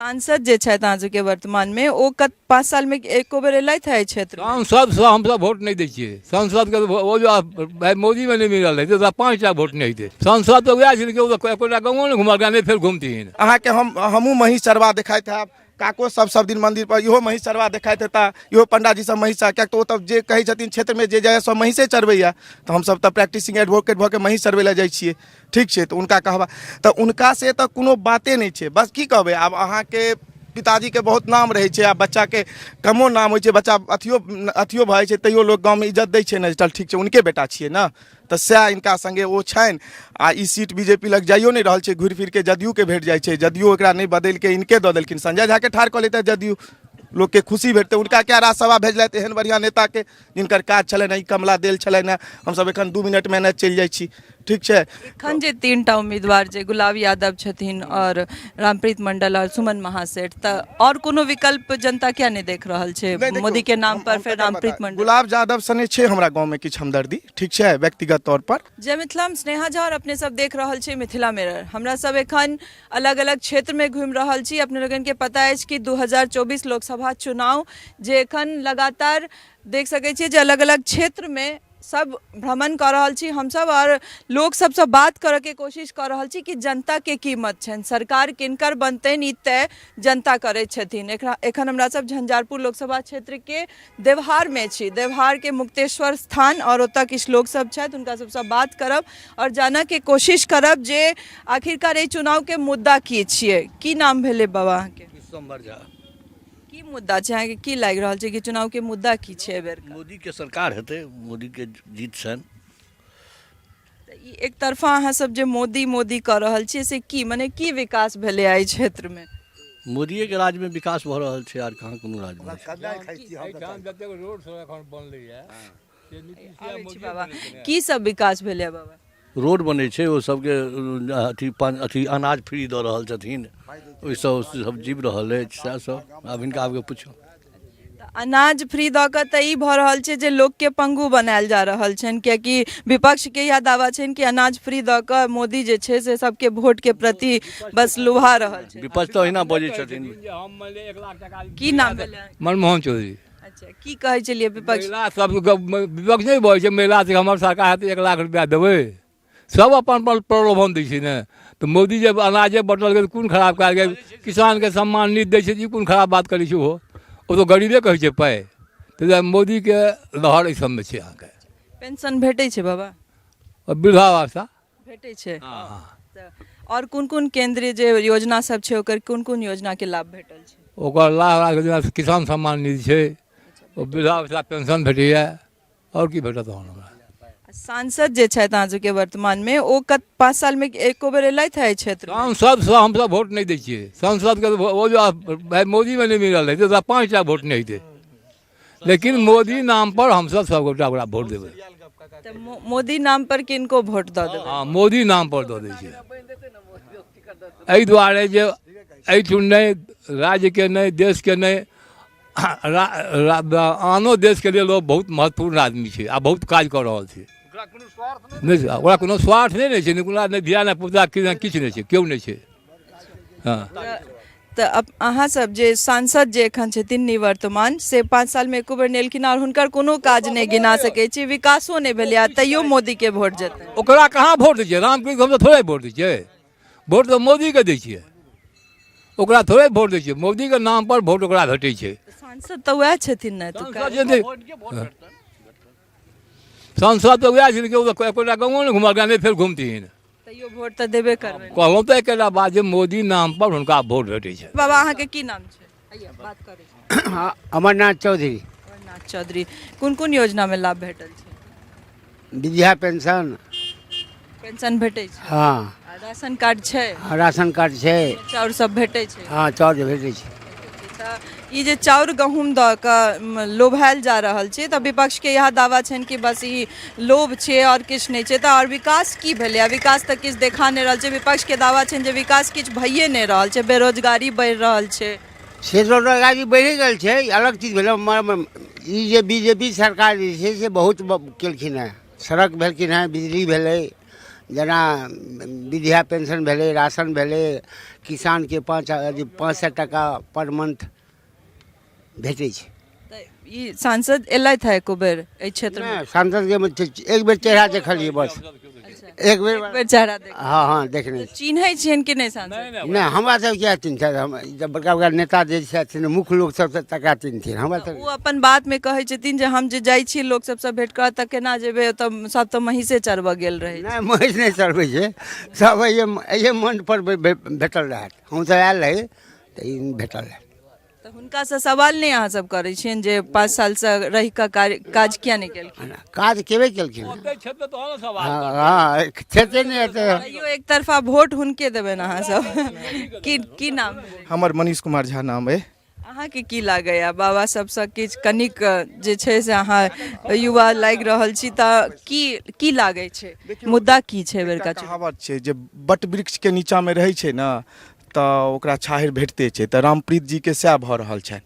सांसद जे छथि अहाँ सबके वर्तमानमे, ओ कत 5 सालमे एको बेर एलथि है एहि क्षेत्रमे? सांसदसँ हमसब वोट नहि दै छियै। सांसदके तऽ ओ जो भाइ मोदीमे नहि मिलल रहै तऽ 5टा वोट नहि हेतै। सांसद तऽ वएह छलै कि ओ तऽ एकोटा गाँवो नहि घुमलकै, नहि फेर घुमथिन। अहाँके हम हमहूँ महीँस चरबा देखाइत हैब, काको सब सब दिन मन्दिर पर इहो महीँस चरबा देखाइत हेता, इहो पंडाजी सब महीँस चरा, किएक तऽ ओ तऽ जे कहै छथिन क्षेत्रमे जे जाइए सब महीँसे चरबैए, तऽ हमसब तऽ प्रैक्टिसिंग एडवोकेट भऽ के महीँस चरबै लए जाइ छियै। ठीक छै, तऽ हुनका कहबा तऽ हुनका से तऽ कोनो बाते नहि छै। बस की कहबै, आब अहाँके पिताजीके बहुत नाम रहै छै आ बच्चाके कमो नाम होइ छै, बच्चा अथियो अथियो भऽ जाइ छै तैयो लोक गाँवमे इज्जत दै छै ने, चल ठीक छै हुनके बेटा छियै ने, तऽ सएह हिनका सङ्गे ओ छनि। आ ई सीट बी जे पी लग जाइयो नहि रहल छै, घुरि फिरके जदयूके भेट जाइ छै। जदयू एकरा नहि बदलिके हिनके दऽ देलखिन, संजय झाके ठाढ़ कऽ लेतै जदयू, लोकके खुशी भेटतै। हुनका क्या राज्यसभा भेजलथि एहन बढ़िआँ नेताके जिनकर काज छलनि हँ, ई कमला देल छलनि हँ, हमसभ एखन 2 मिनटमे एना चलि जाइ छी। ठीक छै, एखन जे 3टा उम्मीदवार जे गुलाब यादव छथिन और रामप्रीत मंडल और सुमन महासेठ, तऽ और कोनो विकल्प जनता किया नहि देख रहल छै? नहि, देखियौ, मोदी के नाम पर हम फेर तकर रामप्रीत बता- मंडल। गुलाब यादव सने छै हमरा गाँवमे किछु हमदर्दी, ठीक छै, व्यक्तिगत तौर पर। जय मिथिला, हम स्नेहा झा और अपने सब देख रहल छी मिथिला मिरर। हमरा सब एखन अलग अलग क्षेत्र में घूमि रहल छी। अपने लोगन के पता अछि कि 2024 लोकसभा चुनाव जे एखन लगातार देख सकै छियै जे अलग अलग क्षेत्र में सब भ्रमण कऽ रहल छी हमसब और लोक सबसँ बात करऽके कोशिश कऽ रहल छी कि जनताके की मत छनि, सरकार किनकर बनतनि ई तय जनता करै छथिन। एखन हमरा सब झंझारपुर लोकसभा क्षेत्रके देवहारमे छी, देवहारके मुक्तेश्वर स्थान, और ओतऽ किछु लोक सब छथि, हुनका सबसँ बात करब और जानऽके कोशिश करब जे आखिरकार एहि चुनावके मुद्दा की छियै। की नाम भेलै बाबा अहाँके? विश्वम्भर झा। की मुद्दा छै अहाँके, की लागि रहल छै कि चुनाव के मुद्दा की छै एहि बेर? मोदी के सरकार हेतै, मोदी के जीत छनि। तऽ ई एक तरफा अहाँ सब जे मोदी मोदी कऽ रहल छियै से की, मने की विकास भेलै एहि क्षेत्र मे? मोदिये के राज्य मे विकास भऽ रहल छै, आर कहाँ कोनो राज्य मे छै। एहिठाम जतेक रोड सब एखन बनलैए से नीतीश आबै छी बाबा, की सब विकास भेलै बाबा? रोड बनै छै, ओ सबके अथी अथी अनाज फ्री दऽ रहल छथिन, ओहिसँ सब जीव रहल अछि, सएह सब। आब हिनका आबके पुछू। तऽ अनाज फ्री दऽ कऽ तऽ ई भऽ रहल छै जे लोकके पंगु बनायल जा रहल छनि, कियाकि विपक्षके इएह दावा छनि कि अनाज फ्री दऽ कऽ मोदी जे छै से सबके वोटके प्रति बस लुभा रहल छै। विपक्ष तऽ ओहिना बजै छथिन। की नाम भेलै? मनमोहन चौधरी। अच्छा, की कहै छलियै विपक्ष? महिला सब विपक्ष नहि बजै छै, महिला से हमर सरकार हेतै 1 लाख रुपया देबै, सब अपन अपन प्रलोभन दै छै ने। तऽ मोदी जे अनाजे बँटलकै तऽ कोन खराब काज केलकै? किसानके सम्मान निधि दै छै, ई कोन खराब बात करै छै? ओहो ओ तऽ गरीबे कहै छै पाइ। ताहि दुआरे मोदीके लहर एहि सबमे छै अहाँके। पेंशन भेटै छै बाबा? वृद्धावस्था भेटै छै। तऽ आओर कोन कोन केंद्रीय जे योजना सब छै ओकर कोन कोन योजनाके लाभ भेटल छै? ओकर लाभ अहाँके जेना किसान सम्मान निधि छै, ओ वृद्धावस्था पेंशन भेटैए, आओर की भेटत तहन हमरा? सांसद जे छथि अहाँ सबके वर्तमानमे, ओ कत 5 सालमे एको बेर एलथि है एहि क्षेत्रमे? सांसदसँ हमसब वोट नहि दै छियै। सांसदके तऽ ओ जो भाइ मोदीमे नहि मिलल रहै तऽ 5टा वोट नहि हेतै, लेकिन मोदी नाम पर हमसब सबगोटा ओकरा वोट देबै। तऽ मोदी नाम पर किनको वोट दऽ देबै? हँ, मोदी नाम पर दऽ दै छियै, एहि दुआरे जे एहिठुन नहि राज्यके नहि देशके नहि आनो देशके लेल ओ बहुत महत्वपूर्ण आदमी छै आ बहुत काज कऽ रहल छै। नहि, ओकरा कोनो स्वार्थ नहि ने छै, नहि कोनो नहि धिया नहि पुता किछु नहि छै, केओ नहि छै। हँ, तऽ अहाँ सब जे सांसद जे एखन छथिन निवर्तमान, से 5 सालमे एको बेर नहि एलखिन आओर हुनकर कोनो काज नहि गिना सकै छी, विकासो नहि भेलै, आ तैयो मोदीके वोट जेतै? ओकरा कहाँ वोट दै छियै? रामकृष्ण हम तऽ थोड़े वोट दै छियै, वोट तऽ मोदीके दै छियै, ओकरा थोड़े वोट दै छियै। मोदीके नाम पर वोट ओकरा भेटै छै। सांसद तऽ वएह छथिन ने? सांसद तऽ वएह छथिन, केओ एकोटा गाँवो नहि घुमलकै, नहि फेर घुमथिन। तैयो वोट तऽ देबे करबै। कहलहुँ तऽ एकेटा बात जे मोदी नाम पर हुनका वोट भेटै छै। बाबा अहाँके की नाम छै? आइए, बात करै छी। हँ, अमरनाथ चौधरी। अमरनाथ चौधरी, कोन कोन योजनामे लाभ भेटल छै? विद्या पेंशन। पेंशन भेटै छै? हँ। आ राशन कार्ड छै? हँ, राशन कार्ड छै। चाउर सब भेटै छै? हँ, चाउर भेटै छै। तऽ ई जे चाउर गहूँम दऽ कऽ लोभायल जा रहल छै, तऽ विपक्षके इएह दावा छनि कि बस ई लोभ छै आओर किछु नहि छै। तऽ आओर विकास की भेलै? आ विकास तऽ किछु देखा नहि रहल छै। विपक्षके दावा छनि जे विकास किछु भइए नहि रहल छै, बेरोजगारी बढ़ि रहल छै। से बेरोजगारी बढ़ि गेल छै, ई अलग चीज भेलै। ई जे बी जे पी सरकार जे छै से बहुत केलखिन हेँ, सड़क भेलखिन हेँ, बिजली भेलै, जेना विधवा पेंशन भेलै, राशन भेलै, किसानके 500 टाका पर मंथ भेटै छै। तऽ ई सांसद एलथि है एको बेर एहि क्षेत्रमे? नहि, सांसदके एक बेर चेहरा देखलियै बस, एक बेर। एक बेर चेहरा देख? हँ, देखने छी। चिन्है छियनि कि नहि सांसद? नहि, हमरा सब किया चिन्हतै? हम जब बड़का बड़का नेता जे छथिन, मुख्य लोक सब तकरा चिन्हथिन, हमरा सब ओ अपन बातमे कहै छथिन जे हम जे जाइ छी लोक सबसँ भेँट करऽ तऽ केना जेबै ओतऽ, सब तऽ महींसे चरबऽ गेल रहै छै। नहि, महींस नहि चरबै छै सब, एहिए मंच पर भेटल रहथि। हमसब आयल रही तऽ ई भेटल रहै। तऽ हुनकासँ सवाल नहि अहाँ सब करै छियनि जे 5 सालसँ रहि कऽ काज किया नहि केलखिन? काज केबे केलखिन। हँ, क्षेत्रे नहि हेतै। तैयो एक तरफा वोट हुनके देबनि अहाँ सब? की की नाम भेलै? हमर मनीष कुमार झा नाम अइ। अहाँके की लागैया बाबा सबसँ किछु कनिक जे छै से अहाँ युवा लागि रहल छी तऽ की की लागै छै, मुद्दा की छै बेरका? कहावत छै जे बट वृक्षके नीचाँमे रहै छै ने तऽ ओकरा छाहरि भेटते छै, तऽ रामप्रीत जीके सएह भऽ रहल छनि।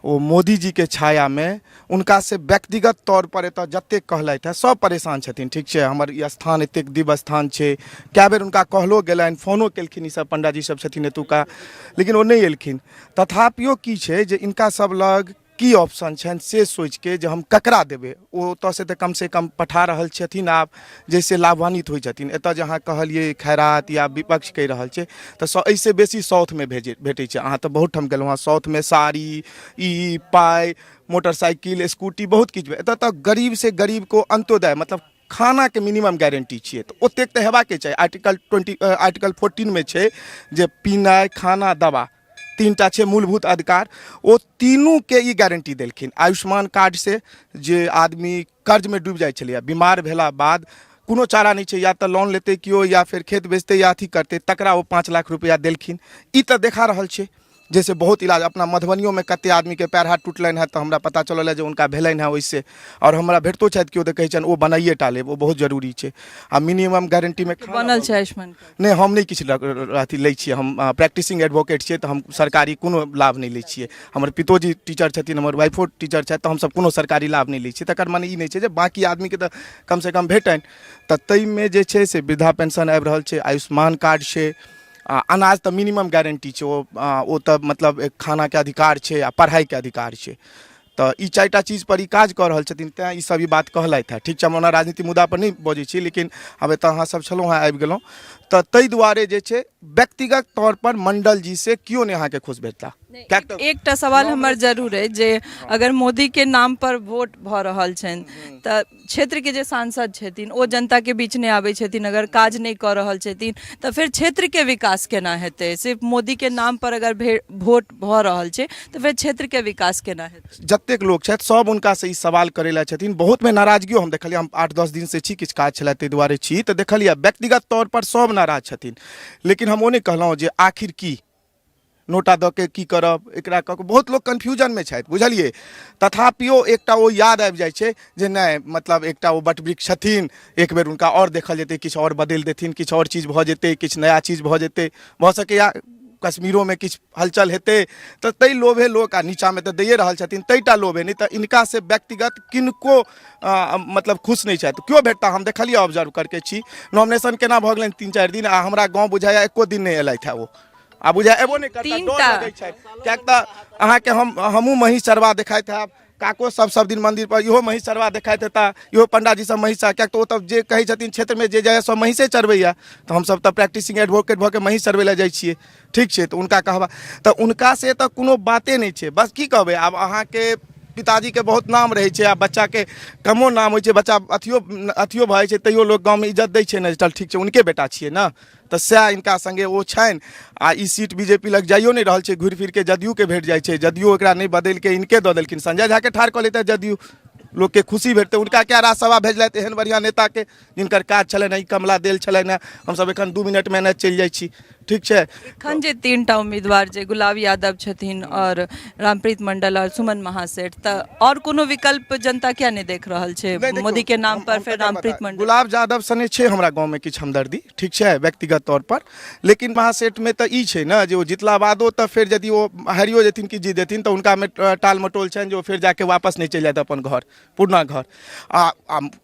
ओ मोदीजीके छायामे हुनकासँ व्यक्तिगत तौरपर एतऽ जतेक कहलथि हँ सब परेशान छथिन। ठीक छै, हमर ई स्थान एतेक दिव्य स्थान छै, कए बेर हुनका कहलो गेलनि, फोनो केलखिन ई सब पण्डाजी सब छथिन एतुका, लेकिन ओ नहि एलखिन। तथापियो की छै जे इनका सब लग की ऑप्शन छनि से सोचिके जे हम ककरा देबै, ओ ओतऽसँ तऽ कमसँ कम पठा रहल छथिन आब जाहिसँ लाभान्वित होइ छथिन। एतऽ जे अहाँ कहलियै खैरात या विपक्ष कहि रहल छै तऽ एहिसँ बेसी साउथमे भेजै भेटै छै। अहाँ तऽ बहुत ठाम गेलहुँ हँ, साउथमे साड़ी, ई पाइ, मोटरसाइकिल, स्कूटी, बहुत किछु। एतऽ तऽ गरीबसँ गरीबको अन्त्योदय, मतलब खानाके मिनिमम गारंटी छियै, तऽ ओतेक तऽ हेबाके चाही। आर्टिकल 20, आर्टिकल 14मे छै जे पीनाइ, खाना, दवा, 3टा छै मूलभूत अधिकार, ओ तीनूके ई गारंटी देलखिन। आयुष्मान कार्डसँ जे आदमी कर्जमे डूबि जाइ छलैए, बीमार भेला बाद कोनो चारा नहि छै, या तऽ लोन लेतै केओ या फेर खेत बेचतै या अथी करतै, तकरा ओ 5 लाख रुपैआ देलखिन। ई तऽ देखा रहल छै जैसे बहुत इलाज अपना मधुबनियोमे कतेक आदमीके पैर हाथ टुटलनि हेँ तऽ हमरा पता चलल हँ जे हुनका भेलनि हेँ ओहिसँ, आओर हमरा भेटतो छथि केओ तऽ कहै छनि ओ बनाइए टा लेब, ओ बहुत जरूरी छै। आ मिनिमम गारंटीमे बनल छै आयुष्मान कार्ड? नहि, हम नहि किछु अथी लै छियै। हम प्रैक्टिसिंग एडवोकेट छियै तऽ हम सरकारी कोनो लाभ नहि लै छियै। हमर पितोजी टीचर छथिन, हमर वाइफो टीचर छथि, तऽ हमसब कोनो सरकारी लाभ नहि लै छियै। तकर मने ई नहि छै जे बाँकी आदमीके तऽ कमसँ कम भेटनि। तऽ ताहिमे जे छै से वृद्धा पेंशन आबि रहल छै, आयुष्मान कार्ड छै, आ अनाज तऽ मिनिमम गारंटी छै, ओ तऽ मतलब एक खानाके अधिकार छै आ पढ़ाइके अधिकार छै। तऽ ई 4टा चीजपर ई काज कऽ रहल छथिन, तैँ ई सब ई बात कहलथि हँ। ठीक छै, हम ओना राजनीति मुद्दापर नहि बजै छी, लेकिन आब एतऽ अहाँ सब छलहुँ हँ, आबि गेलहुँ, तऽ ताहि दुआरे जे छै व्यक्तिगत तौरपर मण्डल जी से केओ नहि अहाँके खुश भेटता। एकटा सवाल हमर जरूर अछि जे अगर मोदीके नाम पर वोट भऽ रहल छनि तऽ क्षेत्रके जे सांसद छथिन ओ जनताके बीच नहि आबै छथिन, अगर काज नहि कऽ रहल छथिन तऽ फेर क्षेत्रके विकास केना हेतै? सिर्फ मोदीके नाम पर अगर वोट भऽ रहल छै तऽ फेर क्षेत्रके विकास केना हेतै? जतेक लोक छथि सब हुनकासँ ई सवाल करै लए छथिन। बहुतमे नाराजगियो हम देखलियै। हम 8-10 दिनसँ छी, किछु काज छलै ताहि दुआरे छी, तऽ देखलियै व्यक्तिगत तौरपर सब नाराज छथिन। लेकिन हम ओ नहि कहलहुँ जे आखिर की नोटा दऽ के की करब एकरा कऽ के, बहुत लोक कन्फ्यूजनमे छथि, बुझलियै? तथापियो एकटा ओ याद आबि जाइ छै जे नहि, मतलब एकटा ओ बटवृक्ष छथिन, एक बेर हुनका आओर देखल जेतै, किछु आओर बदलि देथिन, किछु आओर चीज भऽ जेतै, किछु नया चीज भऽ जेतै, भऽ सकैए कश्मीरोमे किछु हलचल हेतै, तऽ ताहि लोभे लोक आ नीचाँमे तऽ दैए रहल छथिन, ताहिटा लोभे, नहि तऽ इनका से व्यक्तिगत किनको मतलब खुश नहि छथि केओ भेटता। हम देखलियै, ऑब्जर्व करके छी, नॉमिनेशन केना भऽ गेलनि 3-4 दिन आ हमरा गाँव बुझाइए एको दिन नहि एलथि हे ओ, आ बुझाय एबो नहि करता, डर लगै छै। किएक तऽ अहाँके हम हमहूँ महींस चरवा देखाइत हैब, काको सब सब दिन मंदिर पर इहो महींस चरवा देखाइत हेता, इहो पंडाजी सब महींस, किएक तऽ ओ तऽ जे कहै छथिन क्षेत्रमे जे जाइए सब महींसे चरबैए, तऽ हमसब तऽ प्रैक्टिसिंग एडवोकेट भऽ के महींस चरबै लए जाइ छियै। ठीक छै, तऽ हुनका कहबा तऽ हुनका से तऽ कोनो बाते नहि छै। बस की कहबै आब, अहाँके पिताजीके बहुत नाम रहै छै आ बच्चाके कमो नाम होइ छै, बच्चा अथियो अथियो भऽ जाइ छै तैयो लोक गाँवमे इज्जत दै छै ने, चल ठीक छै हुनके बेटा छियै ने, तऽ सएह हिनका सङ्गे ओ छनि। आ ई सीट बीजेपी लग जाइयो नहि रहल छै, घुरि फिरके जदयूके भेट जाइ छै। जदयू एकरा नहि बदलिके हिनके दऽ देलखिन, संजय झाके ठाढ़ कऽ लेतै जदयू, लोकके खुशी भेटतै। हुनका क्या राज्यसभा भेजलथि एहन बढ़िआँ नेताके जिनकर काज छलनि ई कमला देल छलनि हेँ। हमसभ एखन 2 मिनटमे एना चलि जाइ छी। ठीक छै, एखन जे 3टा उम्मीदवार जे गुलाब यादव छथिन आओर रामप्रीत मंडल आओर सुमन महासेठ, तऽ आओर कोनो विकल्प जनता किया नहि देख रहल छै मोदी के नाम पर फेर रामप्रीत मंडल? गुलाब यादव सने छै हमरा गाँवमे किछु हमदर्दी, ठीक छै, व्यक्तिगत तौर पर, लेकिन महासेठमे तऽ ई छै ने जे ओ जितला बादो तऽ फेर यदि ओ हारियो जेथिन कि जीत जेथिन तऽ हुनकामे टाल मटोल छनि जे ओ फेर जाके वापस नहि चलि जायत अपन घर, पुरना घर। आ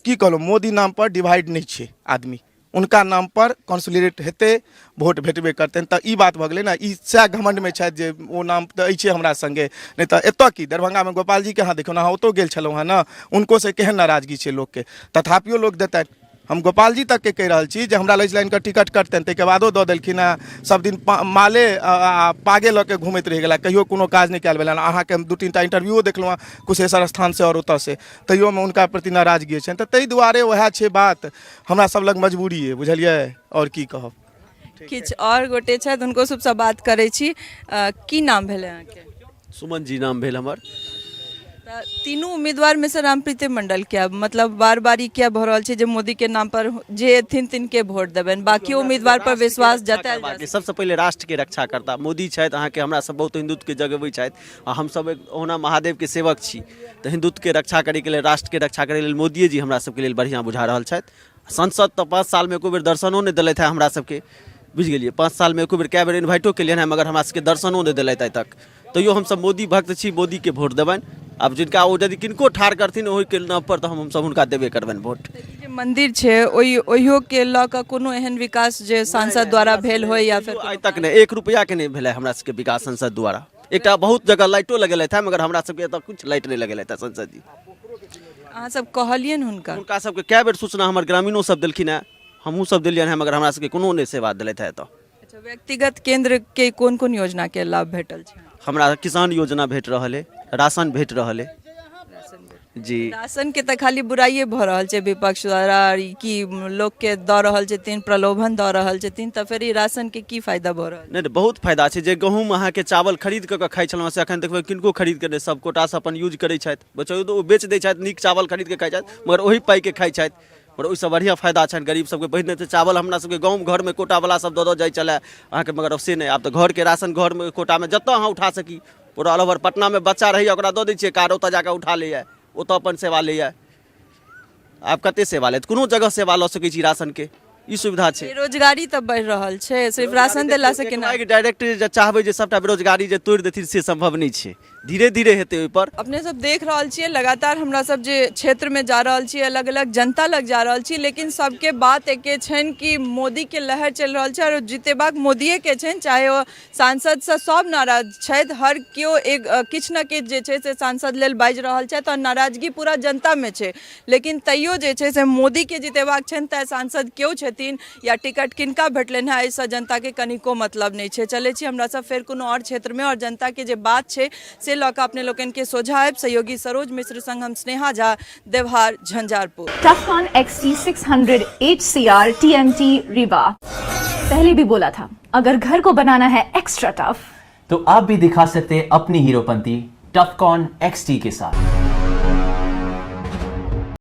की कहलहुँ, मोदी नाम पर डिवाइड नहि छै आदमी। हुनका नामपर कॉन्सुलेट हेतै, वोट भेटबे करतनि। तऽ ई बात भऽ गेलै ने, ई सएह घमण्डमे छथि जे ओ नाम तऽ अछि हमरा सङ्गे, नहि तऽ एतऽ की दरभंगामे गोपालजीके अहाँ देखियौ ने, अहाँ ओतहु गेल छलहुँ हेँ ने, हुनको से केहन नाराजगी छै लोकके, तथापियो लोक देतनि। हम गोपालजी तकके कहि रहल छी जे हमरा लगै छलै हिनकर टिकट कटतनि, ताहिके बादो दऽ देलखिन हेँ। सब दिन माले आ पागे लऽ के घुमैत रहि गेला, कहियो कोनो काज नहि कयल भेलनि। अहाँके हम 2-3 टा इंटरव्यूओ देखलहुँ हेँ कुशेश्वर स्थानसँ आओर ओतऽसँ, तैयोमे हुनका प्रति नाराजगी छनि। तऽ ताहि दुआरे वएह छै बात, हमरा सब लग मजबूरी अइ, बुझलियै, आओर की कहब। किछु आओर गोटे छथि, हुनको सबसँ बात करै छी। की नाम भेलै अहाँके? सुमन जी नाम भेल हमर। तऽ तीनू उम्मीदवारमे से रामप्रीति मंडल किया, मतलब बार बार ई किया भऽ रहल छै जे मोदीके नाम पर जे एथिन तिनके वोट देबनि, बाकी उम्मीदवार पर विश्वास जतायल जा सकैए? सबसँ पहिले राष्ट्रके रक्षा करता मोदी छथि अहाँके, हमरा सब बहुत हिन्दुत्वके जगबै छथि आ हमसब ओहुना महादेवके सेवक छी, तऽ हिन्दुत्वके रक्षा करैके लेल, राष्ट्रके रक्षा करैके लेल मोदिये जी हमरा सबके लेल बढ़िआँ बुझा रहल छथि। संसद तऽ 5 सालमे एको बेर दर्शनो नहि देलथि हँ हमरा सबके, बुझि गेलियै। 5 सालमे एको बेर, कए बेर इन्वाइटो केलियनि हँ, मगर हमरा सबके दर्शनो नहि देलथि आइ तक। तैयो हमसब मोदी भक्त छी, मोदीके वोट देबनि। आब जिनका ओ यदि किनको ठाढ़ करथिन ओहिके नाम पर, तऽ हमसब हुनका देबे करबनि वोट। जे मंदिर छै ओहियोके लऽ कऽ कोनो एहन विकास जे सांसद द्वारा भेल होय या फेर आइ तक नहि, 1 रुपैआके नहि भेलै हमरा सबके विकास संसद द्वारा। एकटा बहुत जगह लाइटो लगेलथि हँ, मगर हमरा सबके एतऽ किछु लाइट नहि लगेलथि हँ संसद जी। अहाँ सब कहलियनि हुनका? हुनका सबके कए बेर सूचना हमर ग्रामीणो सब देलखिन हँ, हमहूँ सब देलियनि हँ, मगर हमरा सबके कोनो नहि सेवा देलथि हँ एतऽ। अच्छा, व्यक्तिगत केंद्र के कोन कोन योजना के लाभ भेटल छै? हमरा किसान योजना भेट रहल अइ, राशन भेट रहल अइ जी। राशन के तऽ खाली बुराइए भऽ रहल छै विपक्ष द्वारा, ई की लोकके दऽ रहल छथिन, प्रलोभन दऽ रहल छथिन, तऽ फेर ई राशन के की फायदा भऽ रहल? नहि नहि, बहुत फायदा छै। जे गहूँम अहाँके चावल खरीद कऽ खाइ छलहुँ से एखन देखबै किनको खरीद कऽ नहि, सब कोटासँ अपन यूज करै छथि। बचौ तऽ ओ बेच दै छथि, नीक चावल खरीद कऽ खाइ छथि, मगर ओही पाइके खाइ छथि। मगर ओहिसँ बढ़िआँ फायदा छनि गरीब सबके। पहिने तऽ चावल हमरा सबके गाँव घरमे कोटावला सब दऽ दऽ जाइ छलै अहाँके, मगर अब से नहि, आब तऽ घरके राशन घरमे कोटामे जतऽ अहाँ उठा सकी, पूरा ऑल ओवर पटनामे बच्चा रहैए ओकरा दऽ दै छियै कार्ड, ओतऽ जाकऽ उठा लैए, ओतऽ अपन सेवा लैए। आब कते सेवा लेत, कोनो जगह सेवा लऽ सकै छी राशनके, ई सुविधा छै। बेरोजगारी तऽ बढ़ि रहल छै, सिर्फ राशन देला से केना? डायरेक्ट जे चाहबै जे सबटा बेरोजगारी जे तोड़ि देथिन से सम्भव नहि छै, धीरे धीरे हेतै ओहिपर। अपने सब देख रहल छियै लगातार हमरा सब जे क्षेत्रमे जा रहल छियै, अलग अलग जनता लग जा रहल छी, लेकिन सबके बात एके छनि कि मोदीके लहर चलि रहल छै आओर जितेबाक मोदियेके छनि, चाहे ओ सांसदसँ सब नाराज छथि, हर केओ एक किछु ने किछु जे छै से सांसद लेल बाजि रहल छथि आओर नाराजगी पूरा जनतामे छै, लेकिन तैयो जे छै से मोदीके जितेबाक छनि, तैँ सांसद केओ छथिन या टिकट किनका भेटलनि हेँ एहिसँ जनताके कनिको मतलब नहि छै। चलै छी हमरा सब फेर कोनो आओर क्षेत्रमे आओर जनताके जे बात छै से लऽ कऽ अपने लोकनिके सोझा आबि। सहयोगी सरोज मिश्र संग हम Sneha Jha, देवहार, Jhanjharpur. Tufcon XT600 HCR TMT Rewa। पहले भी बोला था, अगर घर को बनाना है एक्स्ट्रा टफ तो आप भी दिखा सकते हैं अपनी हीरोपंती टफकॉन XT के साथ।